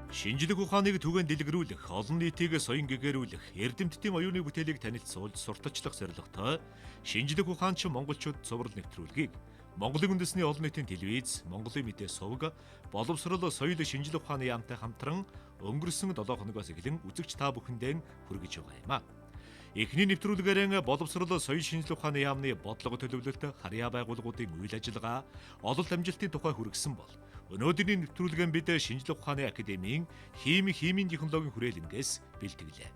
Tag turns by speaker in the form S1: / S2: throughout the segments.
S1: Шинжлэх ухааныг түгээн дэлгэрүүлэх, олон нийтийг соён гэгэрүүлэх, эрдэмтдийн оюуны бүтээлийг танилцуулж сурталчлах зорилготой шинжлэх ухаанч монголчууд цуврал нэвтрүүлгийг Монголын үндэсний олон нийтийн телевиз, Монголын мэдээ сувг, боловсрол соёл шинжлэх ухааны яамтай хамтран өнгөрсөн 7 хоногоос эхлэн үзэгч та бүхэндээ хүргэж байгаа юм а. Эхний нэвтрүүлгээрээ боловсрол соёл шинжлэх ухааны яамны бодлого төлөвлөлт, харьяа байгууллагуудын үйл ажиллагаа, ололт амжилтын тухай хүргэсэн бол өнөөдрийн нэвтрүүлгээр бид шинжлэх ухааны академийн хими химийн технологийн хүрээлэнгээс бэлтгэлээ.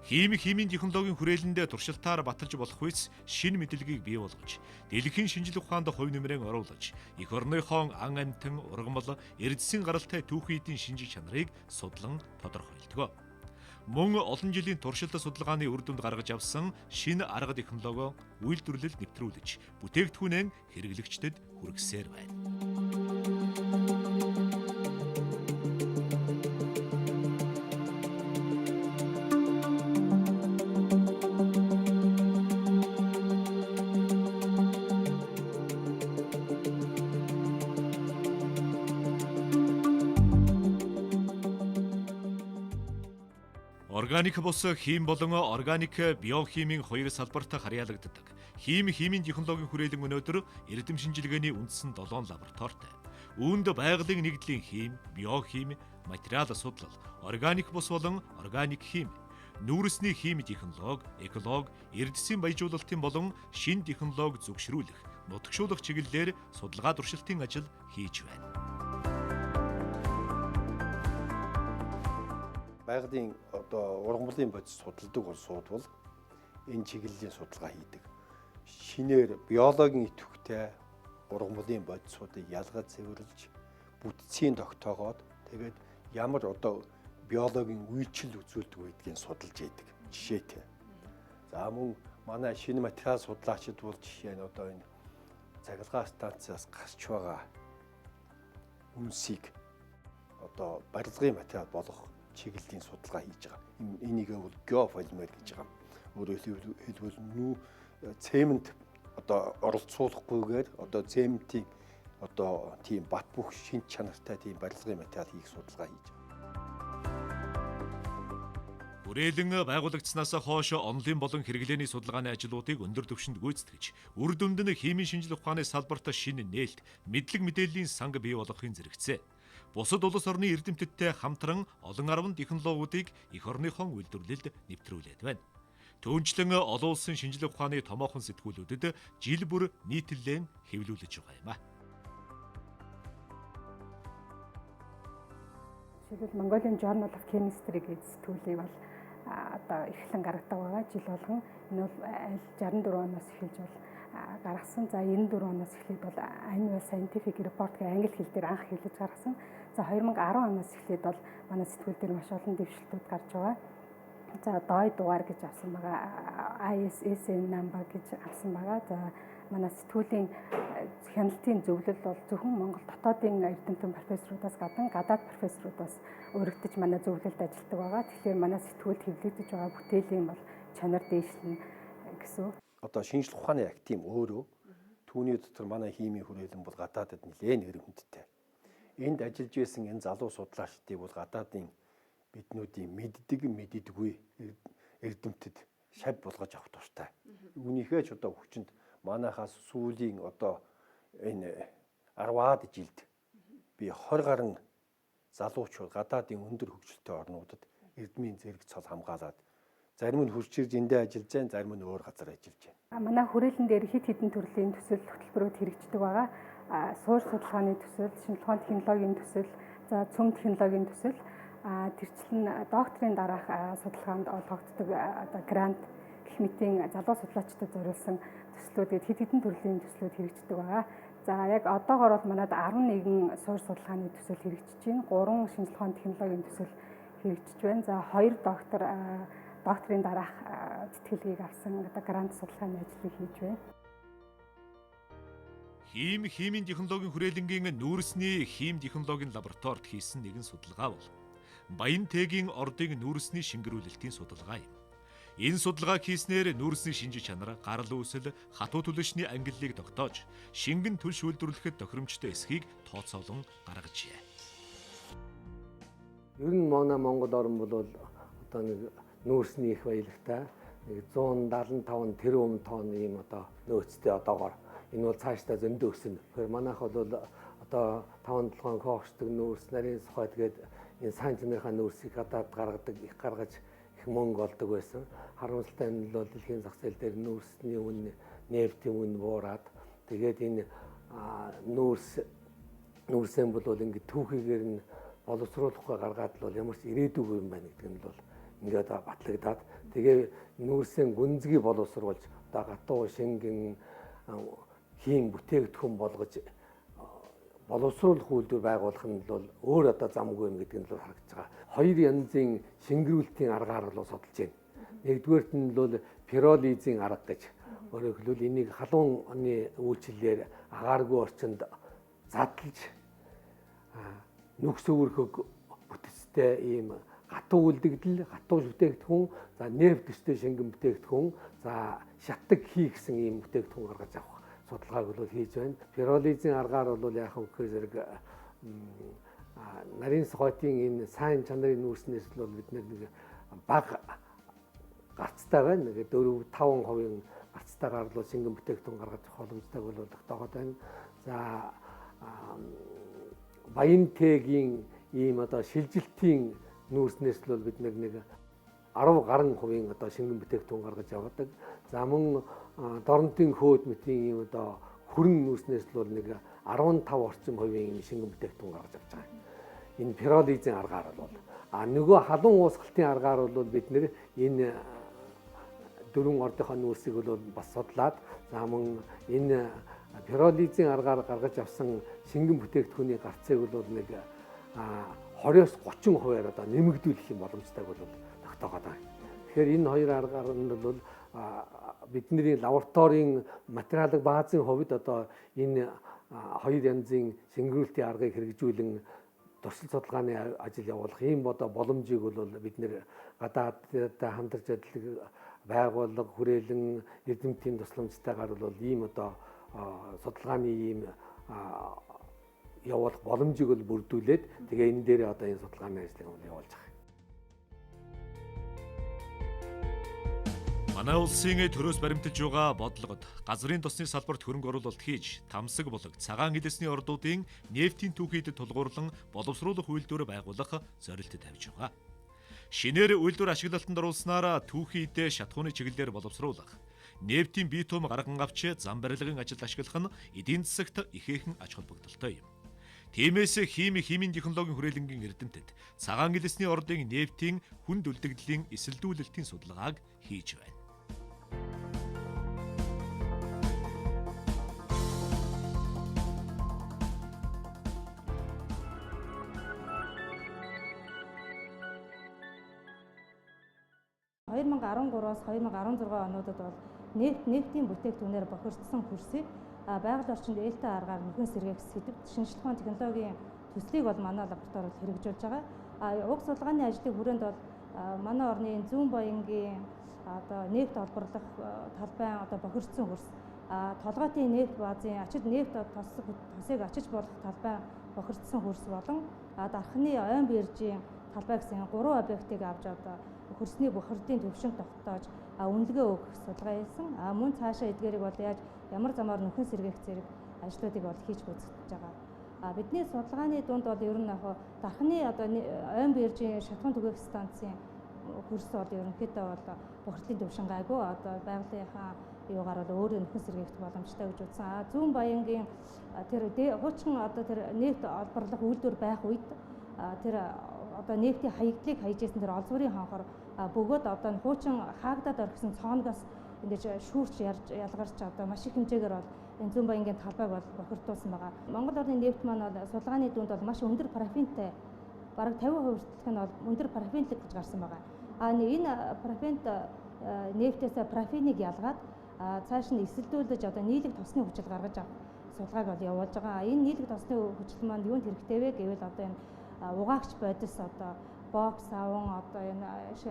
S1: Хими химийн технологийн хүрээлэндээ туршилтаар баталж болох үс шинэ мэдлэгийг бий болгож, дэлхийн шинжлэх ухаанд хувь нэмрээ оруулаж, эх орныхон ан амьтан, ургамал, эрдэсийн гаралтай түүхий эдийн шинжих чанарыг судлан тодорхойлдог. Мөн олон жилийн туршилт судалгааны үр дүнд гаргаж авсан шинэ арга технологи үйлдвэрлэл нэвтрүүлж, бүтээгдэхүүнээ хэрэглэгчдэд хүргэсээр байна. Органик бус хим болон органик биохимийн хоёр салбарт харьяалагддаг. Хими химийн технологийн хүрээлэн өнөөдөр эрдэм шинжилгээний үндсэн 7 лабораторитой. Үүнд байгалийн нэгдлийн хим, биохим, материал судлал, органик бус болон органик хим, нүүрсний хими технологи, экологи, эрдэсийн баяжуулалтын болон шинэ технологи зөвшөөрүүлэх, нутагшуулах чиглэлээр судалгаа туршилтын ажил хийж байна.
S2: Байгалийн одоо ургамлын бодис судалдаг улсууд бол энэ чиглэлийн судалгаа хийдэг. Шинээр биологийн идэвхтэй ургамлын бодисуудыг ялгаж цэвэрлж бүтцийн тогтоогоод тэгээд ямар одоо биологийн үйлчил үзүүлдэг байдгийг судалж яадаг жишээтэй. За мөн манай шинэ материал судлаачид бол жишээ нь одоо энэ цахилгаан станциас гарч байгаа үнсийг одоо барилгын материал болгох чиглэлийн судалгаа хийж байгаа. Энийг бол геополимер гэж байгаа. Өөрөөр хэлбэл цемент одоо оролцуулахгүйгээр одоо цементийн одоо тийм бат бөх шинж чанартай тийм барилгын материал хийх судалгаа хийж байгаа.
S1: Хүрээлэн байгуулагдсанаас хойш онолын болон хэрэглээний судалгааны ажлуудыг өндөр түвшинд гүйцэтгэж, үр дүнд нь химийн шинжлэх ухааны салбарт шинэ нээлт, мэдлэг мэдээллийн санг бий болгохын зэрэгцээ. Бусад улс орны эрдэмтдтэй хамтран олон арван технологиудыг эх орныхон үйлдвэрлэлд нэвтрүүлээд байна. Түүнчлэн олон улсын шинжлэх ухааны томоохон сэтгүүлүүдэд жил бүр нийтлэлээ хэвлүүлж байгаа юм а.
S3: Жишээлбэл Mongolian Journal of Chemistry гэж сэтгүүлийг бол одоо эхлэн гаргадаг байгаа жил болгон. Энэ бол 64 оноос эхэлж бол гаргасан. За 94 оноос эхлээд бол Annual Scientific Report гэх англи хэл дээр анх хэлж гаргасан. За 2010 оноос эхлээд бол манай сэтгүүл дээр маш олон дэвшилтүүд гарч байгаа. За дой дугаар гэж авсан байгаа. ISSN number гэж авсан байгаа. За манай сэтгүүлийн хяналтын зөвлөл бол зөвхөн Монгол дотоодын эрдэмтэн профессорудаас гадна гадаад профессорудаас өргөдөж манай зөвлөлд ажилладаг байгаа. Тэгэхээр манай сэтгүүлд хэвлэгдэж байгаа бүтээлийн бол чанар дээшлэн гэсэн үг.
S2: Одоо шинжлэх ухааны академи өөрөө түүний дотор манай химийн хүрээлэн бол гадаадад нэлээд нэр хүндтэй. Энд ажиллаж байсан энэ залуу судлаачдыг бол гадаадын биднүүдийн мэддэг мэддэггүй эрдэмтэд шав болгож авах туфтаа. Үүнийхээ ч одоо хүчинд манайхаас сүүлийн одоо энэ 10-аад жилд би 20 гаруй залуучууд гадаадын өндөр хөгжилтэй орнуудад эрдмийн зэрэг цол хамгаалаад зарим нь хурж ирж эндээ ажиллаж байна, зарим нь өөр газар ажиллаж байна.
S3: Манай хүрээлэн дээр хэд хэдэн төрлийн төсөл хөтөлбөрүүд хэрэгждэг байгаа. Суурь судалгааны төсөл, шинжлэх ухааны технологийн төсөл, за цөм технологийн төсөл, тэрчлэн докторийн дараах судалгаанд олгогддог одоо грант гэх мэтийн залуу судлаачдад зориулсан төслүүд гээд хэд хэдэн төрлийн төслүүд хэрэгждэг байгаа. За яг одоогор бол манад 11 суурь судалгааны төсөл хэрэгжиж байна. 3 шинжлэх ухааны технологийн төсөл хэрэгжиж байна. За 2 доктор докторийн дараах тэтгэлгийг авсан одоо грант судалгааны ажлыг хийж байна.
S1: Хим химийн технологийн хүрээлэнгийн нүүрсний хим технологийн лабораторид хийсэн нэгэн судалгаа бол Баян-Тэгийн ордын нүүрсний шингэрүүлэлтийн судалгаа юм. Энэ судалгааг хийснээр нүүрсний шинжи чанар, гарал үүсэл, хатуу түлшний ангиллыг тогтоож, шингэн түлш үйлдвэрлэхэд тохиромжтой эсхийг тооцоолон гаргажээ.
S4: Ер нь манай Монгол орн бол одоо нэг нүүрсний их баялагтай нэг 175 тэрбум тонн ийм одоо нөөцтэй одоогоор энэ бол цаашдаа зөндөө өснө. Тэгэхээр манайх бол одоо 5-7 коогчдаг нүүрс, нарийн сухайд гээд энэ сайн чанарынхаа нүүрсийг гадаад гаргадаг, их гаргаж их мөнгө олдог байсан. Харамсалтай нь бол дэлхийн зах зээл дээр нүүрсний үн, нефтийн үн буураад тэгээд энэ нүүрсэн бол ингээд түүхийгээр нь боловсруулахгүй гаргаад л бол ямар ч ирээдүйгүй юм байна гэдэг нь бол ингээд батлагдаад тэгээ нүүрсэн гүнзгий боловсруулж одоо гатуу шингэн хийм бүтээгдэхүүн болгож боловсруулах үйлдвэр байгуулах нь бол өөр одоо замгүй юм гэдэг нь л харагдаж байгаа. Хоёр янзын шингэрүүлтийн аргаар бол судалж байна. Нэгдүгээрт нь бол пиролизийн арга гэж. Өөрөөр хэлбэл энийг халуун оны үйлчлэлээр агааргүй орчинд задлж нүхс өвөрхөг бүтцтэй ийм гатуу үлдэгдэл, гатуу бүтээгдэхүүн, за нефть төстэй шингэн бүтээгдэхүүн, за шатдаг хий гэсэн ийм бүтээгдэхүүн гаргаж авах судалгааг бол хийж байна. Пиролизийн аргаар бол яах вэ гэхээр зэрэг нарийн сохойтын энэ сайн чанарын нүүрснээс л бол бид нэг бага гарцтай байна. Нэг 4-5% гарцтайгаар бол шингэн бүтээгдэхүүн гаргаж авах боломжтой бол тогтоогод байна. За Баянтэгийн ийм одоо шилжилтийн нүүрснээс л бол бид нэг 10 гаруй хувийн одоо шингэн бүтээгдэхүүн гаргаж явдаг. За мөн Доронтын хөөд мэтийн ийм одоо хүрэн нүүрснээс л бол нэг 15 орчим хувийн шингэн бүтээгдэхүүн гаргаж авч байгаа. Энэ пиролизийн аргаар бол нөгөө халуун уусгалтын аргаар бол бид нэр энэ дөрвөн ордынхоо нүүрсийг бол бас судлаад за мөн энэ пиролизийн аргаар гаргаж авсан шингэн бүтээгдэхүүний гарцыг бол нэг 20-оос 30%-аар одоо нэмэгдүүлэх юм боломжтой бол тогтоогод байна. Тэгэхээр энэ хоёр аргаар нь бол бидний лабораторийн материалын баазын хувьд одоо энэ хоёр янзын шингэрүүлтийн аргыг хэрэгжүүлэн туршил судалгааны ажил явуулах ийм одоо боломжийг бол бид нэр гадаадтай хамтарч ажиллах байгууллага хүрээлэн эрдэмтдийн тусламжтайгаар бол ийм одоо судалгааны ийм явуулах боломжийг бол бүрдүүлээд тэгээ энэ дээр одоо энэ судалгааны ажлыг бол явуулж байгаа.
S1: Манай улсын төрөөс баримталж байгаа бодлогод газрын тосны салбарт хөрөнгө оруулалт хийж тамсаг булаг цагаан элесний ордуудын нефтийн түүхийдэд тулгуурлан боловсруулах үйлдвэр байгуулах зорилт тавьж байгаа. Шинээр үйлдвэр ашиглалтанд оруулснаар түүхийдээ шатхууны чиглэлээр боловсруулах, нефтийн битум гарган авч зам барилгын ажилд ашиглах нь эдийн засагт ихээхэн ач холбогдолтой юм. Тиймээс химийн технологийн хүрээлэнгийн эрдэмтэд цагаан элесний ордын нефтийн хүнд үлдэгдлийн эсэлдүүлэлтийн судалгааг хийж байна.
S5: 2013-аас 2016 онуудад бол нефтийн бүтээгдэхүүнээр бохирдсон хөрсийг байгаль орчинд ээлтэй аргаар нөхөн сэргээх сэдвт шинжлэх ухааны технологийн төслийг бол манай лаборатори бол хэрэгжүүлж байгаа. Уг судалгааны ажлын хүрээнд бол манай орны зүүн баянгийн одоо нефть олборлох талбайн одоо бохирдсон хөрс, толгойтын нефть баазын ачид нефть тосыг ачиж болох талбай бохирдсон хөрс болон дархны ойн биржийн талбай гэсэн 3 объектыг авч одоо хөрсний бохирдын төвшинг тогтоож үнэлгээ өгөх судалгаа хийсэн. Мөн цаашаа эдгээрийг бол яаж ямар замаар нөхөн сэргээх зэрэг ажлуудыг бол хийж гүйцэтгэж байгаа. Бидний судалгааны дунд бол ер нь яг дархны одоо ойн биржийн шатхуун түгээх станцын хөрс бол ерөнхийдөө бол бохирдлын төвшин гайгүй одоо байгалийнхаа юугаар бол өөрөө нөхөн сэргээх боломжтой гэж үзсэн. Зүүн баянгийн тэр хуучин одоо тэр нефть олборлох үйлдвэр байх үед тэр одоо нефтийн хаягдлыг хаяжсэн тэр олзуурын хонхор бөгөөд одоо хуучин хаагдаад орхисон цооногоос ингэж шүүрч ялгарч одоо маш их хэмжээгээр бол энэ зүүн баянгийн талбайг бол бохирдуулсан байгаа. Монгол орны нефть маань бол судалгааны дүнд бол маш өндөр парафинтай бараг 50% хүртэлх нь бол өндөр парафинлэг гэж гарсан байгаа. Энэ парафинт нефтээс парафиныг ялгаад цааш нь эсэлдүүлж одоо нийлэг тосны хүчил гаргаж авах судалгааг бол явуулж байгаа. Энэ нийлэг тосны хүчил маань юунд хэрэгтэй вэ гэвэл одоо энэ угаагч бодис одоо бокс аван одоо энэ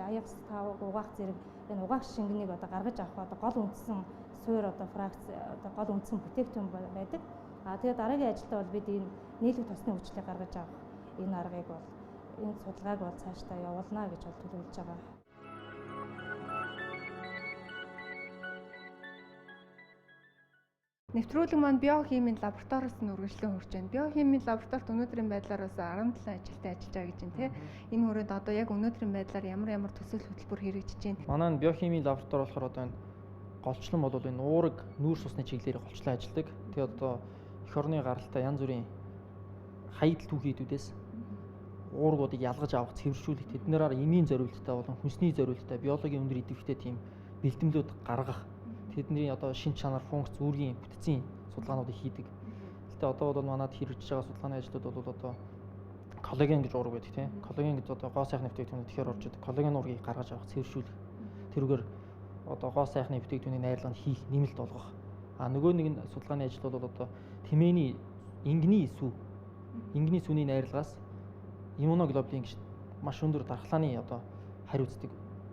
S5: аягс тав угаах зэрэг энэ угаагч шингэнийг одоо гаргаж авах одоо гол үндсэн суур одоо фракц одоо гол үндсэн бүтээгдэхүүн байдаг. Тэгээ дараагийн ажилдаа бол бид энэ нийлэг тосны хүчлийг гаргаж авах энэ аргыг бол энэ судалгааг бол цаашдаа явуулна гэж бол төлөвлөж байгаа.
S6: Нэвтрүүлэг маань биохимийн лабораториос нь үргэлжлэн хурж байна. Биохимийн лабораторид өнөөдрийн байдлаар бас 17 ажилтан ажиллаж байгаа гэж байна, тий. Энэ хүрээнд одоо яг өнөөдрийн байдлаар ямар ямар төсөл хөтөлбөр хэрэгжиж байна?
S7: Манай энэ биохимийн лаборатори болохоор одоо энэ голчлон бол энэ уураг нүүрс усны чиглэлээр голчлон ажилладаг. Тэгээд одоо эх орны гаралтай янз бүрийн хаягдал түүхий эдүүдээс уургуудыг ялгаж авах, цэвэршүүлэх, тэднэрээр эмийн зориулттай болон хүнсний зориулттай, биологийн өндөр идэвхтэй тийм бэлтгэлүүд гаргах, тэдний одоо шин чанар, функц, үүргийн бүтцийн судалгаануудыг хийдэг. Гэхдээ одоо бол манад хэрэгжиж байгаа судалгааны ажлууд бол одоо коллаген гэж уураг байдаг, тийм. Коллаген гэж одоо гоо сайхны бүтээгдэхүүн тэгэхээр орж идэг. Коллаген уургийг гаргаж авах, цэвэршүүлэх. Тэрүүгээр одоо гоо сайхны бүтээгдэхүүний найрлагыг хийх, нэмэлт олгох. А нөгөө нэг нь судалгааны ажил бол одоо тэмээний ингэний сүү, ингэний сүүний найрлагаас иммуноглобулин гэж маш өндөр дархлааны одоо хариуцдаг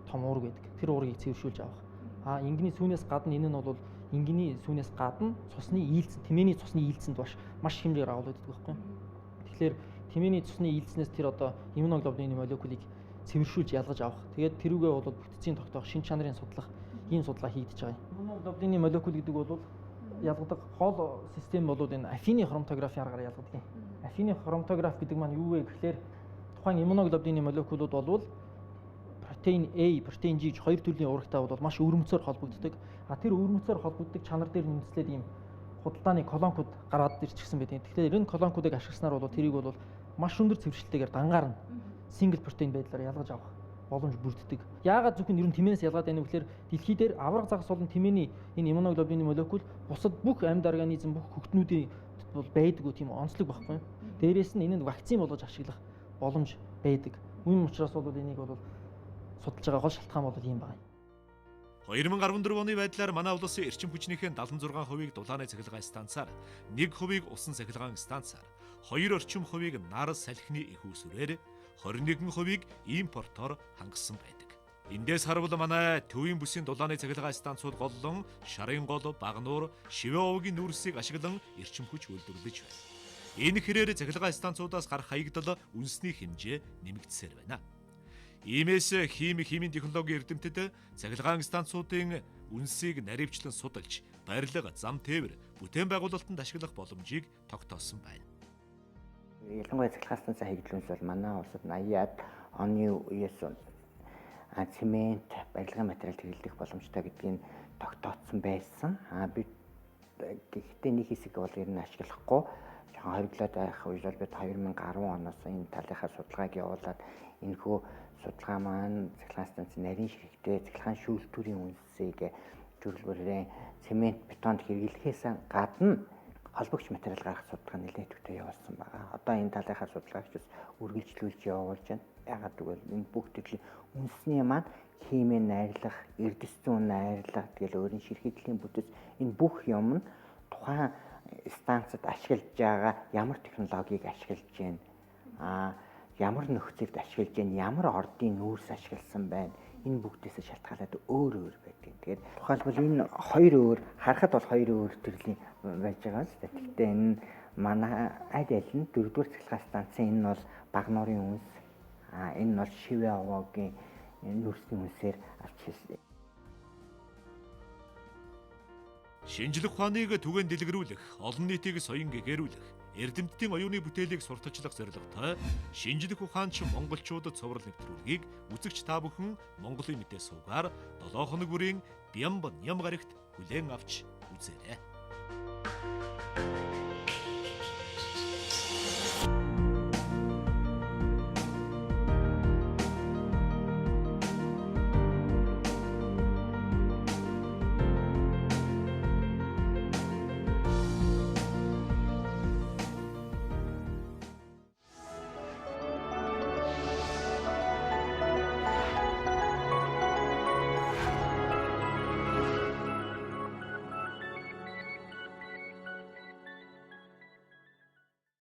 S7: том уураг байдаг. Тэр уургийг цэвэршүүлж авах. А ингэний сүүнээс гадна энэ нь бол ингэний сүүнээс гадна цусны ийлцэн, тэмээний цусны ийлцэнд маш маш хэмжээгээр агуулдаг байхгүй. Тэгэхээр тэмээний цусны ийлцнээс тэр одоо иммуноглобулины молекулыг цэвэршүүлж ялгаж авах. Тэгээд тэрүүгээ бол бүтцийн тогтоох, шин чанарын судлах ийм судалгаа хийгдэж байгаа юм. Иммуноглобулины молекул гэдэг бол ялгадаг гол систем бол энэ афины хроматографийн аргаар ялгадаг юм. Афины хроматограф гэдэг маань юу вэ гэхлээр тухайн иммуноглобулины молекулууд бол протеин A, протеин G хоёр төрлийн уурагтай бол маш өвөрмөцөөр холбогддог. А тэр өвөрмөцөөр холбогддог чанар дээр нэмэлтлээд ийм худалдааны колонкууд гараад ирчихсэн байдаг. Тэгэхээр энэ колонкуудыг ашигласнаар бол тэрийг бол маш өндөр цэвэршилтэйгээр дангаар нь single protein байдлаар ялгаж авах боломж бүрддэг. Яагаад зөвхөн ер нь тэмээнээс ялгаад байна вэ гэхээр дэлхий дээр авраг загас болон тэмээний энэ иммуноглобулины молекул бусад бүх амьд организм, бүх хөгтнүүдийн бол байдаггүй тийм онцлог байхгүй. Дээрээс нь энэ нь вакцин болгож ашиглах боломж байдаг. Үүн учраас бол энийг бол судалж байгаа гол шалтгаан бол ийм байна.
S1: 2014 оны байдлаар манай улсын эрчим хүчнийхээ 76%-ийг дулааны цахилгаан станцаар, 1%-ийг усан цахилгаан станцаар, 2 орчим хувийг нар салхины их үүсвэрээр, 21%-ийг импортоор хангасан байдаг. Эндээс харуул манай төвийн бүсийн дулааны цахилгаан станцууд голлон Шарын гол, Багнуур, Шивэ овгийн нүүрсийг ашиглан эрчим хүч үйлдвэрлэж байна. Энэ хэрээр цахилгаан станцуудаас гарах хаягдал үндэсний хэмжээ нэмэгдсээр байна. Иймээс хими, химийн технологийн эрдэмтэд цахилгаан станцуудын үнсийг наривчлан судалж, барилга, зам тээвэр, бүтээн байгуулалтанд ашиглах боломжийг тогтоосон байна.
S8: Ялангуяа цахилгаан станцын хаягдал үнс бол манай улсад 80-аад оны үеэс цемент, барилгын материал хэрэглэх боломжтой гэдгийг тогтооцсон байсан. Би гэхдээ нэг хэсэг бол ер нь ашиглахгүй жоохон хориглоод байх үе бол бид 2010 оноос энэ талынхаа судалгааг явуулаад энэхүү судалгаа маань цахилгаан станцын нарийн ширхтээ цахилгаан шүүлтүүрийн үнсийг төрөл бүрийн цемент, бетонд хэрэглэхээс гадна холбогч материал гаргах судалгаа нэлээд идэвхтэй явуулсан байгаа. Одоо энэ талынхаа судалгааг ч бас үргэлжлүүлж явуулж байна. Яагаад гэвэл энэ бүх төрлийн үндэсний маань химийн найрлах, эрдэс зүүн найрлах, тэгэл өөрийн ширхэгдлийн бүтэц энэ бүх юм нь тухайн станцад ашиглаж байгаа ямар технологиг ашиглаж байна, ямар нөхцөлд ашиглаж байна, ямар ордын нүүрс ашигласан байна. Энэ бүгдээс шалтгаалаад өөр өөр байдаг. Тэгээд тухайлбал энэ хоёр өөр харахад бол хоёр өөр төрлийн байж байгаа л да. Гэхдээ энэ манай аль аль нь дөрөвдүгээр цахилгаан станцын энэ нь бол Багнуурын үнс, энэ нь бол Шивэ овоогийн нүүрсний үнсээр авч хийсэн.
S1: Шинжлэх ухааныг түгээн дэлгэрүүлэх, олон нийтийг соён гэгэрүүлэх, эрдэмтдийн оюуны бүтээлийг сурталчлах зорилготой шинжлэх ухаанч монголчуудад цуврал нэвтрүүлгийг үзэгч та бүхэн Монголын мэдээ суугаар 7 хоног бүрийн Бямба ням гарагт хүлээн авч үзээрэй.